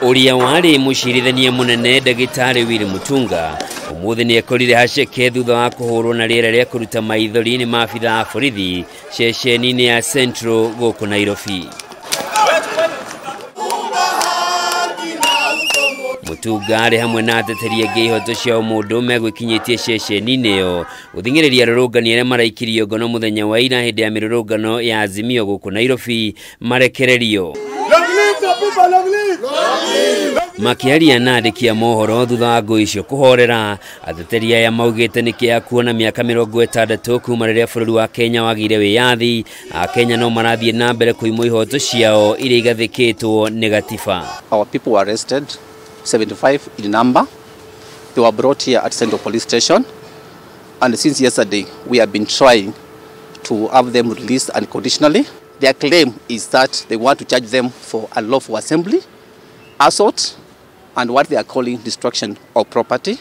Uria wari mucirithania munene ndagitari Willy Mutunga umuthi ni ekorire haceke thutha wa kuhurwo na riera ria kuruta maithori ni maabitha a borithi ceceni-ini ya Central guku Nairobi. Mutunga arĩ hamwe na ateteri angĩ ihoto cia ũmũndũ megwĩkinyĩtie ceceni-inĩ ĩyo gũthing'ĩrĩria arũrũngani arĩa maraikirio ngono mũthenya wa ira hĩndĩ ya mĩrũrũngano ya Azimio gũkũ Nairobi marekererio. Makiaria na andĩki a mohoro thutha wa ngũĩ icio kũhorera, ateteri aya maugĩte nĩ kĩa kuona mĩaka 60 kuma rĩrĩa bũrũri wa Kenya wagĩire wĩyathi, Akenya no marathiĩ na mbere kũimwo ihoto ciao iria igathĩkĩtwo nĩ gatiba. Our people were arrested, 75 in number. They were brought here at Central Police Station, and since yesterday we have been trying to have them released unconditionally. Their claim is that they want to charge them for unlawful assembly, assault, and what they are calling destruction of property.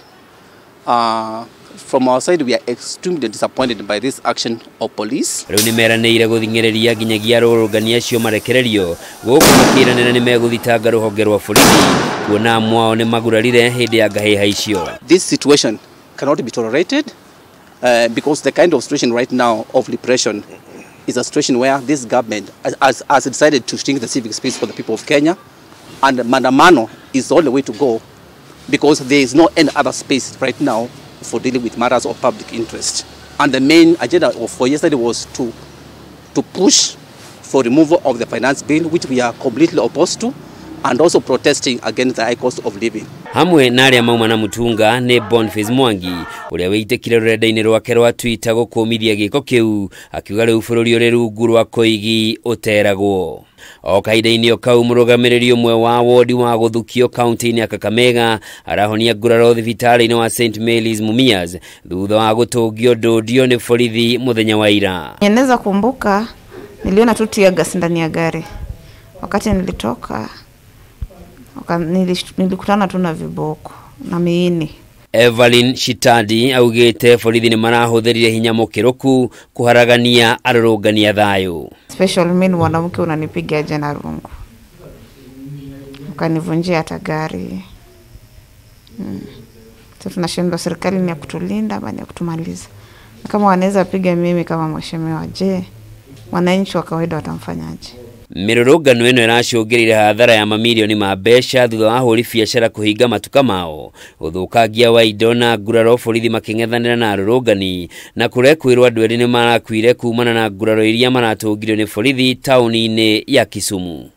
From our side, we are extremely disappointed by this action of police. Rĩu nĩ meranĩire gũthing'ĩrĩria nginyagia arũrũngani acio marekererio gũkũ makĩranĩra nĩ megũthitanga rũhonge rwa borithi kuona amwe ao nĩ magurarire hĩndĩ ya ngahĩha icio. This situation cannot be tolerated because the kind of situation right now of repression is a situation where this government has decided to shrink the civic space for the people of Kenya, and maandamano is the only way to go because there is no any other space right now for dealing with matters of public interest. And the main agenda for yesterday was to push for removal of the finance bill, which we are completely opposed to, and also protesting against the high cost of living. Hamwe na aria mauma na Mutunga ni Boniface Mwangi uria wiitikire rurenda-ini rwake rwa Twitter gukumithia giko kiu akiuga riu bururi uri rungu rwa koigi uteragwo. O kahinda-inĩ o kau mũrũgamĩrĩri ũmwe wa wodi wa gũthukio kaunti-inĩ ya Kakamega arahonia nguraro thibitarĩ-inĩ wa St Mary's Mumias thutha wa gũtũngio ndũndio nĩ borithi mũthenya wa ira. Naweza kumbuka niliona tu tear gas ndani ya gari. Wakati nilitoka nilikutana tu na viboko na miini. Evelyn Shitadi augite borithi ni marahũthĩrire hinya mũkĩrũku kũharagania arũrũngani a thayũ. Special mimi mwanamke unanipiga aje na rungu, ukanivunjia hata gari. Sasa tunashindwa, serikali ni ya kutulinda ama ni ya kutumaliza? Kama wanaweza piga mimi kama mheshimiwa, je, wananchi wa kawaida watamfanyaje? Mĩrũrũngano ĩno ĩracũngĩrĩire hathara ya mamirioni ma mbeca thutha wa ahũri biacara kũhinga matuka mao, ũthũkangia wa indo na nguraro borithi makĩng'ethanĩra na arũrũngani, na kũrĩa kwĩrwo andũ erĩ nĩ marakuire kumana na nguraro iria maratũngirio nĩ borithi taũni-inĩ ya Kisumu.